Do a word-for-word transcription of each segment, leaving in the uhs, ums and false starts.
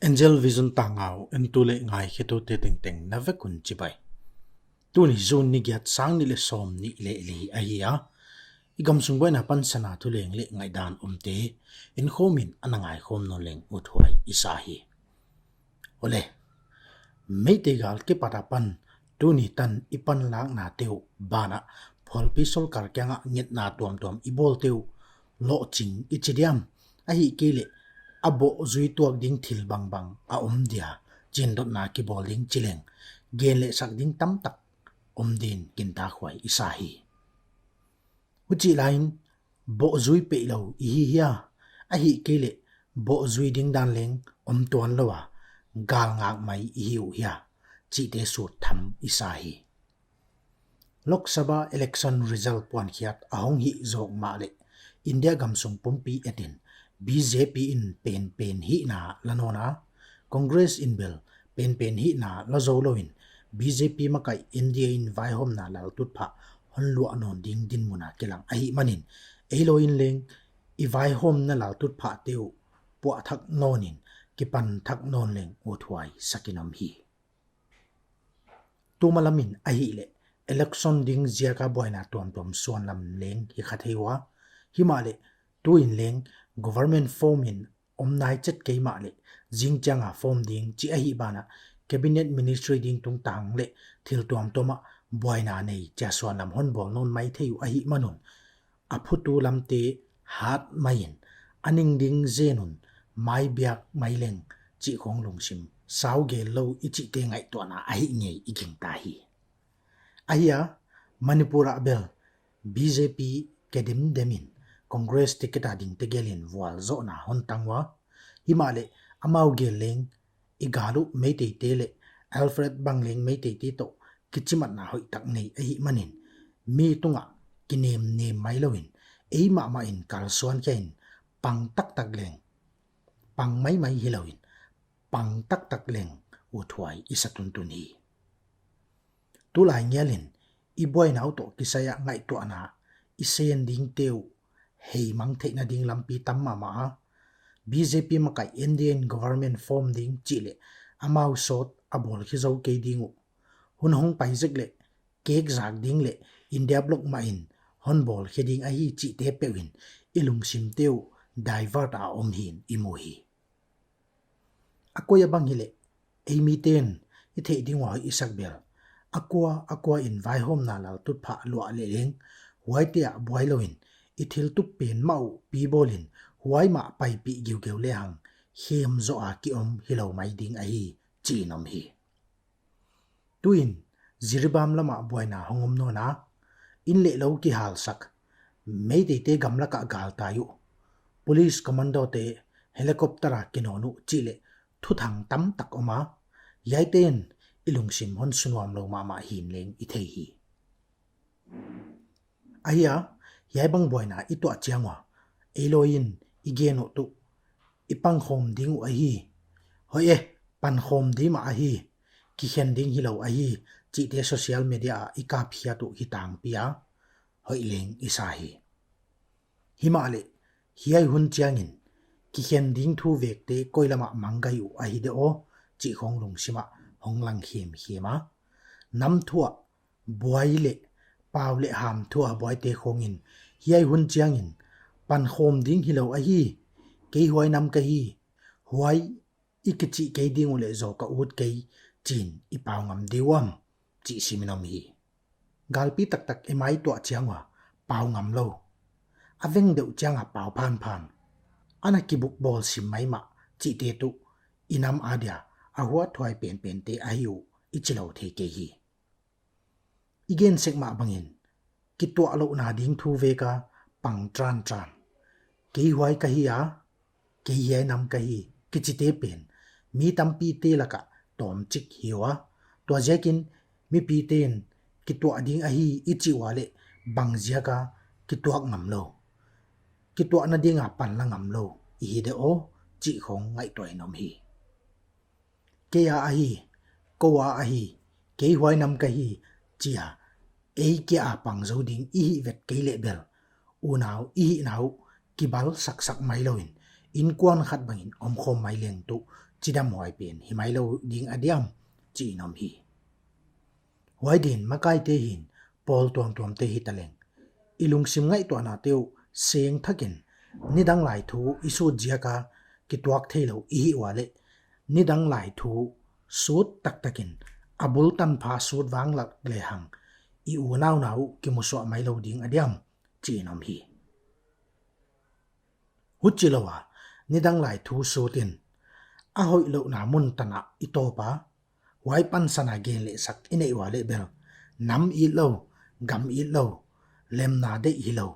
Angel Vision tangau entu leh ngaikhiatute tengteng na vek un chibai. Tuni June ni giat, sang nih leh sawmnih leh li ahi a. I gamsung buaina pansan a thuleng leh ngaihdan omte en khawm in ana ngaikhawm nawn leng uthuai i sa hi. Awle, Meitei gal kipat apan tuni tan i panlaknate uh banah phualpi sorkar kiangah ngetna tuamtuam i bawlte uh lohching i chi diam, ahihkeileh a bawhzui tuak ding thil bangbang a om dia, chindotna kibawl ding chi leng gen leh sak ding tamtak om din kintakhuai i sa hi. Huchih laiin, bawhzui peihlou i hi hia, ahihkeileh bawhzui ding dan leng om tuanlou a, galngak mai i hi uh hia, chihte sut tham i sa hi. Lok Sabha election result puankhiat a hong hih zawk mahleh, India gamsung pumpi etin B J P in penpen hihna la nawn a, Congress in bel penpen hihna la zou louin, B J P makaih N D A in vaihawmna laltutphah hon luah nawn ding dinmun a kilang ahihmanin, eilawi in leng i vaihawmna laltutphahte uh puahthak nawnin kipanthak nawn leng uthuai sak in om hi. Tuma lamin ahihleh, election ding ziaka buaina tuamtuam suan lam leng hi kha thei ua. Himahleh, tuin leng government form in om nai chet kei mahleh, zingchianga form ding chih ahih banah, cabinet ministry ding tungtang leh thil tuamtuam ah buaina nei chia suan lam hon bawl nawn mai thei uh ahihman un, a phutu lamte hat mai in, a ning ding zen un, mai biak mai leng chih khong lungsim sau gellou i chihte ngaihtuahna ahih ngei i gingta hi. Ahia, Manipur ah bel B J P kedemdem in Congress ticket a dingte gelin vualzohna hon tang ua. Himahleh, amau gel leng i gal uh Meiteite leh Alfred bang leng Meiteite toh kichimatna hoihtak nei ahihmanin, mi tungah kinemnem mai louin, eimahmah in kalsuan khia in, pang taktak leng, pang maimai hilouin, pang taktak leng uthuai i sa tuntun hi. Tulai ngialin, i buaina uh toh kisai a ngaihtuahna i sen dingte uh heimang theihna ding lampi tam mahmah a, B J P makaih N D A in government form ding chih leh amau sawt a bawl khia zou kei ding uh, hun hong pai zek leh kek zak ding leh India bloc mah in hon bawl khia ding ahi chihte peuh in i lungsimte uh divert a om hi'n i mu hi. A koi a bang hileh, ei miten i theih ding ua hoih i sak bel, a kua a kua in vaihawmna laltutphah luah leh leng, huaite ah buai louin, i thil tup pen mah uh pi bawlin, huai mah paipih giugeu lehang, khem zoh a ki om hilou mai ding ahi, chi in om hi. Tuin, Jiribam lamah buaina hong om nawn a, inn leh lou kihalsak, Meiteite gamlak ah galtai uh, police commando te helicopter a kinawn uh chih leh thuthang tamtak om a, hiaite'n i lungsim hon sunuam lou mahmah hi'n leng i thei hi. Ahia, hiai bang buaina i tuah chiang ua, eilawi in i gen uh tuh, i pangkhawm ding uh ahi. Hoih e, pankhawm ding mah ahi. Kikhen ding hilou ahi, chihte social media ah i kapkhiat uh hi tangpi a, hoih leng i sa hi. Himahleh, hiai hun chiangin, kikhen ding thu vekte koi lamah mangngilh uh ahi de aw, chih khong lungsim ah hong lang khemkhem a. Nam thu ah buai leh, pau leh ham thu a buaite khongin, hiai hun chiangin, pankhawm ding hilou ahi, kei huai nam ka hi, huai i kichih kei ding uh leh zaw ka ut kei, chi'n i pau ngam di uam, chih sim in om hi. Galpi taktak i mai tuah chiang ua, pau ngam lou. A veng deuh chiang a pau phanphan. Ana kibuk bawl sim maimah, chihte tuh, i nam adia, a huathuai penpente ahi uh, i chi lou thei kei hi. I gen sek mah bangin, kituahlouhna ding thu vek a pang trantran. Kei huai ka hi a, kei hiai nam ka hi, kichite pen, mi tampite lak ah tawmchik hi ua. Tua ziakin, mipite'n, kituah ding ahi i chih ua leh, bang ziak a kituak ngam lou. Kituahna ding a pan la ngam lou, i hi de aw, chih khong ngaihtuah in om hi. Kei a ahi, kou a ahi, kei huai nam ka hi, chi a, ei kia a pang zou ding i hih vet kei leh bel, unau i hihna uh kibal saksak mai louin, innkuan khat bangin omkhawm mai leng tuh chidamhuai pen hi mai lou ding a diam, chi in om hi. Huai din makaite hin pawl tuamtuamte hitaleng, i lungsim ngaihtuahnate uh seng thakin, nidang lai thu i sut ziaka kituak theilou i hih ua leh, nidang lai thu sut taktakin, a bul tanpha sut vang lak lehang, i unau nau uh kimusuah mai lou ding a diam, chi in om hi. Huchilou a, nidang lai thu sutin, a hoihlouhna mun tana i tawpa, huai pansana gen leh sak i neih ua leh bel, nam it lou, gam it lou, lemna deih hilou,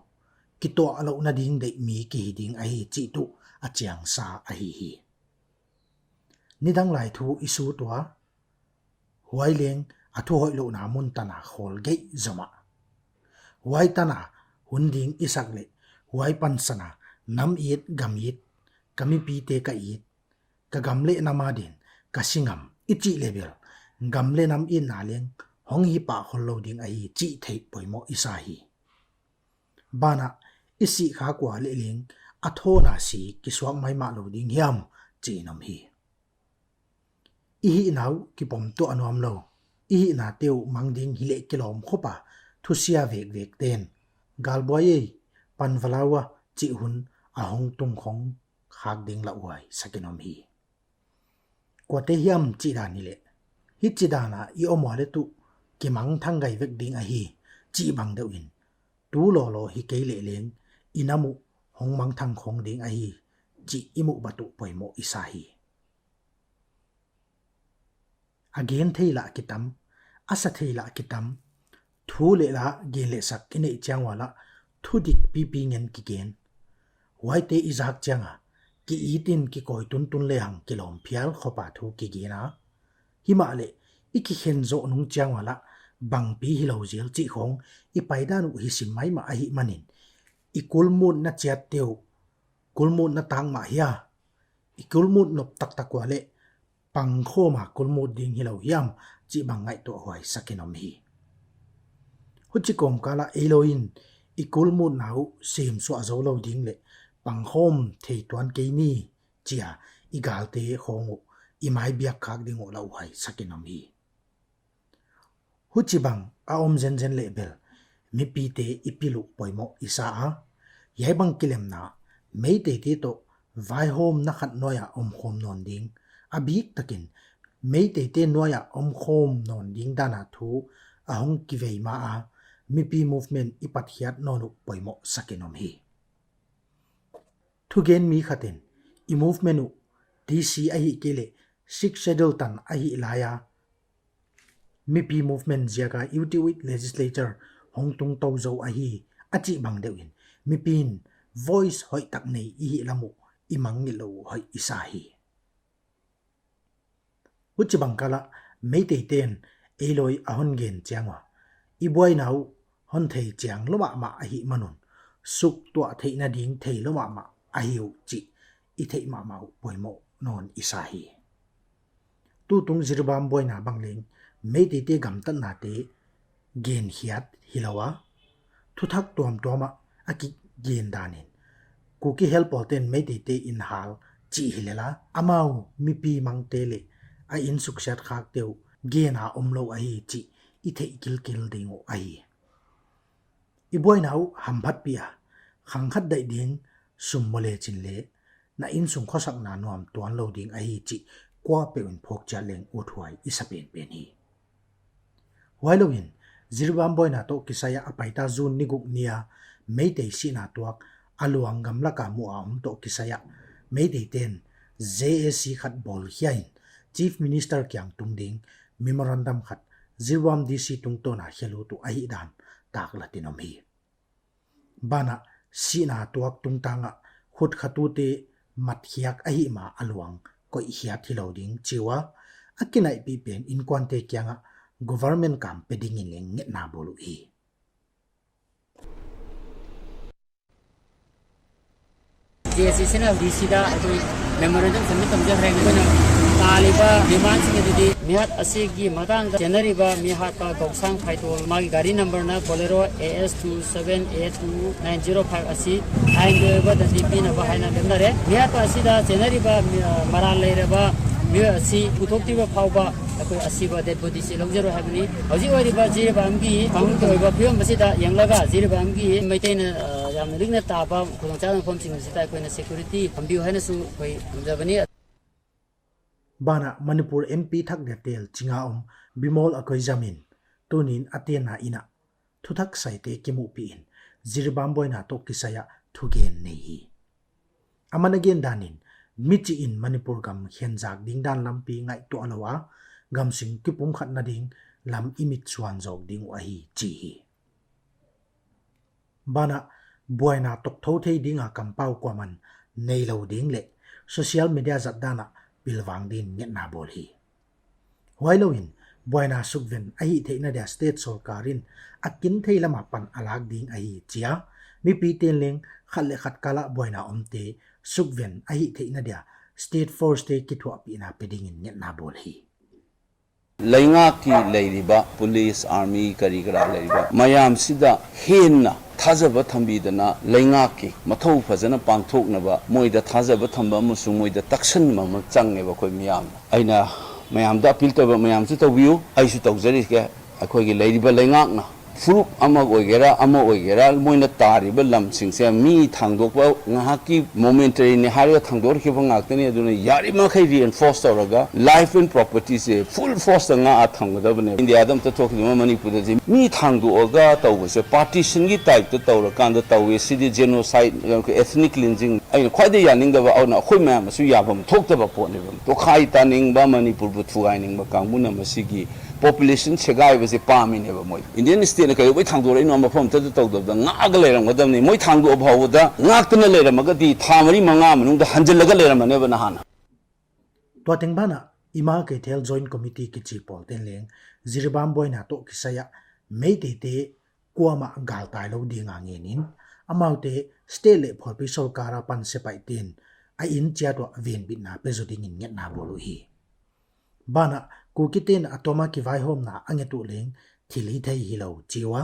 kituahlouhna ding deih mi kihi ding ahi chih tuh a chiangsa ahi hi. Nidang lai thu i sut ua, huai leng a thu hoihlouhna mun tana khawl geih zomah, huai tana hun ding i sak leh, huai pansana nam it, gam it, ka mipite ka it, ka gam leh nam adin ka si ngam i chih leh bel, gam leh nam itna leng hong hi pah khollou ding ahi chih theih poimoh i sa hi. Banah, i sih khak ua leh leng, a thona si kisuak maimah lou ding hiam, chi in om hi. I hihna uh kipom tuah nuam lou, i hihnate uh mang ding hileh kilawm khopa thusia vekvekten, galbuai ei, pan vala ua, chih hun a hong tung khong khak ding lauhuai sakin om hi. Kuate hiam chih dan hileh, hichi dana i om ua leh tuh kimangthang gai vek ding ahi, chih bang deuhin, tu lawlaw hi kei leh leng, i nam uh hong mangthang khong ding ahi, chih i muh bang tuh poimoh i sa hi. A gen thei lah kitam, a sa thei lah kitam, thu leh la gen leh sak i neih chiang ua lah, thudik pipi ngen kigen. Huaite i zak chianga, ki-itin kikawi tuntun lehang kilawm phial khopa thu kigen a. Himahleh, i kikhen zoh nung chiang ua lah, bangpi hilou zel chih khong, i paidan uh hi sim maimah ahihmanin, i kulmutna chiatte uh, kulmutna tangmah hia, i kulmut nop taktak ua leh, pangkhawma kulmut ding hilou hiam, chih bang ngaihtuah huai sakin om hi. Huchi kawmkala eiloin, i kulmutna uh semsuah zou lou ding leh, pangkhawm thei tuan kei ni, chia, i galte khong uh, i mai biak khak ding uh lauhuai sakin om hi. Huchibang a om zenzen leh bel, mipite i pil uh poimoh i sa a. Hiaibang kilemna, Meiteite toh vaihawmna khat nuaia omkhawm nawn ding, a biktakin, Meiteite nuaia omkhawm nawn ding dana thu a hong kivei ma a, mipi movement i patkhiat nawn uh poimoh sakin om hi. Thugen mi khatin, i movement uh, DC ahihkeileh, Sixth Schedule tan ahih laia, mipi movement ziaka U T with legislature hong tungtou zou ahi, a chih bang deuhin, mipi'n voice hoihtak nei i hih lam uh, i mangngilh lou uh hoih i sa hi. Huchibang kala, Meiteiten, eiloi a hon gen chiang ua, i buaina uh, hon thei chiang lou mahmah ahihman un, suktuah theihna ding thei lou mahmah ahi uh chih, i theih mahmah uh poimoh nawn i sa hi. Tutung Jiribam buaina bang leng, Meiteite gamtatnate, gen hiat hilou a, thuthak tuamtuama a kigen danin, Kuki helpawlten Meiteite in hal chih hileh la, amau mipi mangte leh, a insuksiat khakte uh, gena omlou ahi chih, i theih kilkil ding uh ahi. I buaina uh hamphatpih a, khang khat daih ding sum maw lechin leh, na insung khosakna nuam tuan lou ding ahi chih kuapeuhin phawkchiat leng uthuai i sa penpen hi. Huailouin, Jiribam buaina toh kisai a paita June ni guk nia, Meitei sihna tuak, a luang gamlaka mu a om toh kisai a, Meiteiten, J A C khat bawl hiain, Chief Minister kiang tung ding, memorandum khat, Jiribam DC tungtawna khelut uh ahihdan, taklatin om hi. Banah, sihna tuak tungtanga, khut khatute mat hiak ahihma a luang, koih hiat hilou ding chi ua, a kinaihpih pen inkuante kianga, government kam pe dingin leng ngetna bawl uh hi. J A C से ना DC का कोई memorandum submit हम जब रहेंगे तो ना ꯇꯥꯔꯤꯕ demandꯁꯤꯡ ꯑꯗꯨꯗꯤ ꯃꯤꯍꯥꯠ ꯑꯁꯤꯒꯤ ꯃꯇꯥꯡꯗ ꯆꯦꯟꯅꯔꯤꯕ ꯃꯤꯍꯥꯠꯄ ꯒꯧꯁꯥꯡ ꯐꯥꯏꯇꯣꯜ, ꯃꯥꯒꯤ ꯒꯥꯔꯤ numberꯅ Bolero A S two seven A two nine zero five ꯑꯁꯤ ꯑꯥꯏꯟꯒꯤ ꯑꯣꯏꯕ ꯗꯟꯗꯤ ꯄꯤꯅꯕ ꯍꯥꯏꯅ ꯂꯦꯞꯅꯔꯦ꯫ ꯃꯤꯍꯥꯠꯄ ꯑꯁꯤꯗ ꯆꯦꯟꯅꯔꯤꯕ ꯃꯤ-, ꯑ, ꯃꯔꯥꯜ ꯂꯩꯔꯕ ꯃꯤꯑꯣꯏ ꯑꯁꯤ ꯄꯨꯊꯣꯛꯇ꯭ꯔꯤꯕ ꯐꯥꯎꯕ ꯑꯩꯈꯣꯏ ꯑꯁꯤꯕ dead bodyꯁꯤ ꯂꯧꯖꯔꯣꯏ ꯍꯥꯏꯕꯅꯤ꯫ ꯍꯧꯖꯤꯛ ꯑꯣꯏꯔꯤꯕ ꯖꯤꯔꯤꯕꯥꯝꯒꯤ ꯀꯥꯡꯂꯨꯞꯀꯤ ꯑꯣꯏꯕ ꯐꯤꯕꯝ ꯑꯁꯤꯗ ꯌꯦꯡꯂꯒ ꯖꯤꯔꯤꯕꯥꯝꯒꯤ ꯃꯩꯇꯩꯅ, ꯑ, ꯌꯥꯝꯅ ꯂꯤꯛꯅ ꯇꯥꯕ ꯈꯨꯗꯣꯡꯆꯥꯗꯕ ꯃꯐꯝꯁꯤꯡ ꯑꯁꯤꯗ ꯑꯩꯈꯣꯏꯅ security ꯊꯝꯕꯤꯌꯨ ꯍꯥꯏꯅꯁꯨ ꯑꯩꯈꯣꯏ ꯊꯝꯖꯕꯅꯤ꯫ Banah Manipur M P thak dia tel chinga om Bimol Akoijam in tunin a tenna in ah thuthak saite kimuhpih in Jiribam buaina toh kisai ah thugen nei hi. Aman a gen dan in, michih in Manipur gam khen zak ding dan lampi ngaihtuah lou a, gamsung kipumkhatna ding lam i mit suan zawk ding uh ahi chi hi. Banah buaina tokthou thei dinga kampau kuaman neilou ding leh social media zat dan ah pilvang din ngetna bawl hi. Huailou in buaina sukven a hihtheihna dia state sorkar in a kinthei lama pan a lak ding ahi chi a, mipite'n leng khat leh khat kal ah buaina omte sukven a hihtheihna dia state forcete kithuahpihna pe dingin ngetna bawl hi. ꯂꯩꯉꯥꯛꯀꯤ ꯂꯩꯔꯤꯕ police, army, ꯀꯔꯤ ꯀꯔꯥ ꯂꯩꯔꯤꯕ ꯃꯌꯥꯝꯁꯤꯗ ꯍꯦꯟꯅ ꯊꯥꯖꯕ ꯊꯝꯕꯤꯗꯅ ꯂꯩꯉꯥꯛꯀꯤ ꯃꯊꯧ ꯐꯖꯅ ꯄꯥꯡꯊꯣꯛꯅꯕ ꯃꯣꯏꯗ ꯊꯥꯖꯕ ꯊꯝꯕ ꯑꯃꯁꯨꯡ ꯃꯣꯏꯗ ꯇꯛꯁꯟꯕ ꯑꯃ ꯆꯪꯉꯦꯕ ꯑꯩꯈꯣꯏ ꯃꯤꯌꯥꯝꯅ꯫ ꯑꯩꯅ ꯃꯌꯥꯝꯗ appeal ꯇꯧꯕ, ꯃꯌꯥꯝꯁꯨ ꯇꯧꯕꯤꯌꯨ, ꯑꯩꯁꯨ ꯇꯧꯖꯔꯤꯒꯦ꯫ ꯑꯩꯈꯣꯏꯒꯤ ꯂꯩꯔꯤꯕ ꯂꯩꯉꯥꯛꯅ ꯐꯨꯔꯨꯞ ꯑꯃ ꯑꯣꯏꯒꯦꯔꯥ, ꯑꯃ ꯑꯣꯏꯒꯦꯔꯥ, ꯃꯣꯏꯅ ꯇꯥꯔꯤꯕ ꯂꯝꯁꯤꯡꯁꯦ ꯃꯤ ꯊꯥꯡꯗꯣꯛꯄ ꯉꯥꯏꯍꯥꯛꯀꯤ momentaryꯅꯤ ꯍꯥꯏꯔꯒ ꯊꯥꯡꯗꯣꯛꯈꯤꯕ ꯉꯥꯛꯇꯅꯤ꯫ ꯑꯗꯨꯅ ꯌꯥꯔꯤꯕꯃꯈꯩ reinforce ꯇꯧꯔꯒ life and propertyꯁꯦ full forceꯇ ꯉꯥꯛꯑ ꯊꯝꯒꯗꯕꯅꯦ꯫ ꯏꯟꯗꯤꯌꯥꯗ ꯑꯝꯇ ꯊꯣꯛꯈꯤꯗꯕ ꯃꯅꯤꯄꯨꯔꯗꯗꯤ ꯃꯤ ꯊꯥꯡꯗꯣꯛꯑꯒ ꯇꯧꯕꯁꯦ partitionꯒꯤ typeꯇ ꯇꯧꯔꯀꯥꯟꯗ ꯇꯧꯋꯦ꯫ ꯁꯤꯗꯤ genocide, ethnic cleansing꯫ ꯑꯩꯅ ꯈ꯭ꯋꯥꯏꯗꯒꯤ ꯌꯥꯅꯤꯡꯗꯕ, ꯑꯗꯨꯅ ꯑꯩꯈꯣꯏ ꯃꯌꯥꯝꯅꯁꯨ ꯌꯥꯐꯝ ꯊꯣꯛꯇꯕ ꯄꯣꯠꯅꯦꯕ꯫ ꯇꯣꯈꯥꯏ ꯇꯥꯅꯤꯡꯕ, ꯃꯅꯤꯄꯨꯔꯕꯨ ꯊꯨꯒꯥꯏꯅꯤꯡꯕ ꯀꯥꯡꯕꯨꯅ ꯃꯁꯤꯒꯤ population ꯁꯦꯒꯥꯏꯕꯁꯦ ꯄꯥꯝꯃꯤꯅꯦꯕ ꯃꯣꯏ꯫ Indian stateꯅ ꯀꯩꯗꯧꯕꯩ ꯊꯥꯡꯗꯣꯔꯛꯏꯅꯣ? ꯃꯐꯝ ꯑꯃꯠꯇꯗ ꯇꯧꯗꯕꯗ ꯉꯥꯛꯑꯒ ꯂꯩꯔꯝꯒꯗꯕꯅꯤ꯫ ꯃꯣꯏ ꯊꯥꯡꯗꯣꯛꯑ ꯐꯥꯎꯕꯗ ꯉꯥꯛꯇꯅ ꯂꯩꯔꯝꯃꯒꯗꯤ ꯊꯥ ꯃꯔꯤ ꯃꯉꯥ ꯃꯅꯨꯡꯗ ꯍꯟꯖꯤꯜꯂꯒ ꯂꯩꯔꯝꯃꯅꯦꯕ ꯅꯍꯥꯟꯅ꯫ Tua teng banah Ima Keithel Joint Committee kichi pawlte'n leng Jiribam buaina toh kisai ah Meiteite kuamah galtai lou dinga ngen in, amaute state leh phualpi sorkar apan sepaih te'n a in chiat uah venbitna pe zaw dingin ngetna bawl uhi. Banah Kukite'n a tawm a kivaihawmna a nget uh leng thil hithei hilou chi ua,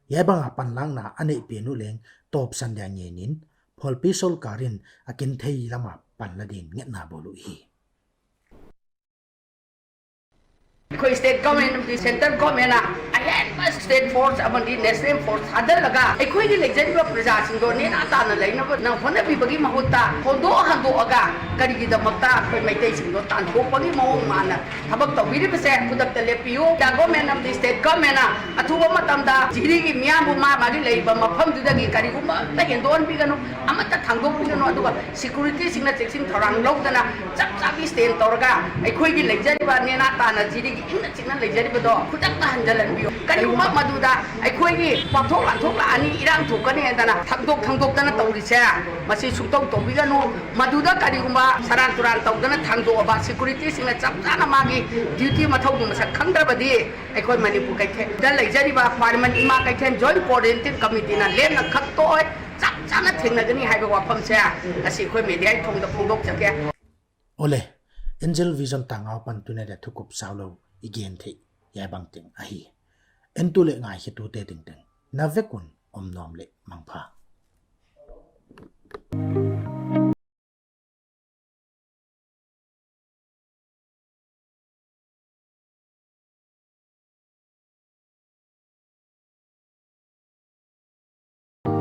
hiai banga panlakna a neih pen uh leng tawpsan dia ngen in, phualpi sorkar in a kinthei lama pan la din ngetna bawl uhi. ꯑꯩꯈꯣꯏ state government ꯑꯃꯗꯤ central governmentꯅ ꯑꯍꯦꯟꯕ state force ꯑꯃꯗꯤ national force ꯊꯥꯗꯔꯒ ꯑꯩꯈꯣꯏꯒꯤ ꯂꯩꯖꯔꯤꯕ ꯄ꯭ꯔꯖꯥꯁꯤꯡꯗꯣ ꯅꯦꯅꯥ ꯇꯥꯅ ꯂꯩꯅꯕ ꯍꯣꯠꯅꯕꯤꯕꯒꯤ ꯃꯍꯨꯠꯇ ꯍꯣꯟꯗꯣꯛ ꯍꯟꯗꯣꯛꯑꯒ ꯀꯔꯤꯒꯤꯗꯃꯛꯇ ꯑꯩꯈꯣꯏ ꯃꯩꯇꯩꯁꯤꯡꯗꯣ ꯇꯥꯟꯊꯣꯛꯄꯒꯤ ꯃꯑꯣꯡ ꯃꯥꯟꯅ ꯊꯕꯛ ꯇꯧꯕꯤꯔꯤꯕꯁꯦ ꯈꯨꯗꯛꯇ ꯂꯦꯞꯄꯤꯌꯨ꯫ Government ꯑꯃꯗꯤ state governmentꯅ ꯑꯊꯨꯕ ꯃꯇꯝꯗ ꯖꯤꯔꯤꯒꯤ ꯃꯤꯌꯥꯝꯕꯨ ꯃꯥ ꯃꯥꯒꯤ ꯂꯩꯔꯤꯕ ꯃꯐꯝꯗꯨꯗꯒꯤ ꯀꯔꯤꯒꯨꯝꯕ ꯑꯃꯠꯇ ꯍꯦꯟꯗꯣꯛꯍꯟꯕꯤꯒꯅꯨ, ꯑꯃꯠꯇ ꯊꯥꯡꯗꯣꯛꯄꯤꯒꯅꯨ, ꯑꯗꯨꯒ securityꯁꯤꯡꯅ ꯆꯦꯛꯁꯤꯟ ꯊꯧꯔꯥꯡ ꯂꯧꯗꯅ ꯆꯞ ꯆꯥꯕꯤ stand ꯇꯧꯔꯒ ꯑꯩꯈꯣꯏꯒꯤ ꯂꯩꯖꯔꯤꯕ ꯅꯦꯅꯥ ꯇꯥꯅ ꯖꯤꯔꯤꯒꯤ ꯏꯪꯅ ꯆꯤꯛꯅ ꯂꯩꯖꯔꯤꯕꯗꯣ ꯈꯨꯗꯛꯇ ꯍꯟꯖꯤꯜꯍꯟꯕꯤꯌꯨ꯫ ꯀꯔꯤꯒꯨꯝꯕ ꯃꯗꯨꯗ ꯑꯩꯈꯣꯏꯒꯤ ꯄꯥꯛꯊꯣꯛ ꯂꯥꯟꯊꯣꯛ ꯂꯥꯛꯑꯅꯤ, ꯏꯔꯥꯡ ꯊꯣꯛꯀꯅꯤ ꯍꯥꯏꯗꯅ ꯊꯥꯡꯗꯣꯛ ꯊꯥꯡꯗꯣꯛꯇꯅ ꯇꯧꯔꯤꯁꯦ, ꯃꯁꯤ ꯁꯨꯡꯇꯧ ꯇꯧꯕꯤꯒꯅꯨ꯫ ꯃꯗꯨꯗ ꯀꯔꯤꯒꯨꯝꯕ ꯁꯔꯥꯟ ꯇꯨꯔꯥꯟ ꯇꯧꯗꯅ ꯊꯥꯡꯗꯣꯛꯑꯕ securityꯁꯤꯡꯅ ꯆꯞ ꯆꯥꯅ ꯃꯥꯒꯤ duty ꯃꯊꯧꯗꯨ ꯃꯁꯛ ꯈꯪꯗ꯭ꯔꯕꯗꯤ ꯑꯩꯈꯣꯏ ꯃꯅꯤꯄꯨꯔ ꯀꯩꯊꯦꯜꯗ ꯂꯩꯖꯔꯤꯕ ꯈ꯭ꯋꯥꯏꯔꯝꯕꯟ ꯏꯃꯥ ꯀꯩꯊꯦꯜ Joint Coordinating Committeeꯅ ꯂꯦꯝꯅ ꯈꯛꯇꯣꯛꯑꯣꯏ, ꯆꯞ ꯆꯥꯅ ꯊꯦꯡꯅꯒꯅꯤ ꯍꯥꯏꯕ ꯋꯥꯐꯝꯁꯦ ꯉꯁꯤ ꯑꯩꯈꯣꯏ mediaꯒꯤ ꯊꯣꯡꯗ ꯐꯣꯡꯗꯣꯛꯆꯒꯦ꯫ Ole, Angel Vision Tangau pan tuni a dia thukup saulou i gen theih hiai bangteng ahi. Entu leh ngaikhetute tengteng na vek un omnuam leh mangpha.